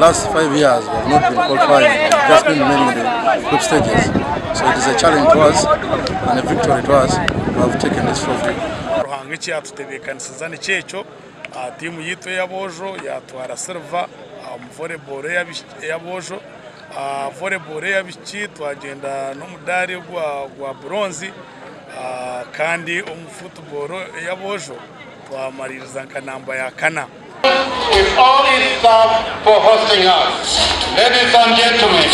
last 5 years we have not been qualifying, we've just been remaining in the group stages. So it is a challenge to us and a victory to us to have taken this trophy. Ruhanga eki yaatutebeekanisiza nikyo ekyo. Tiimu yaitu ey'aboojo yaatwara silver omu volleyball ey'aboojo. Volleyball ey'abaishiki twagyenda n'omudaari gwa bronze kandi omu football ey'aboojo twamariiriza nka namba ya kana. With all its staff for hosting us. Ladies and gentlemen,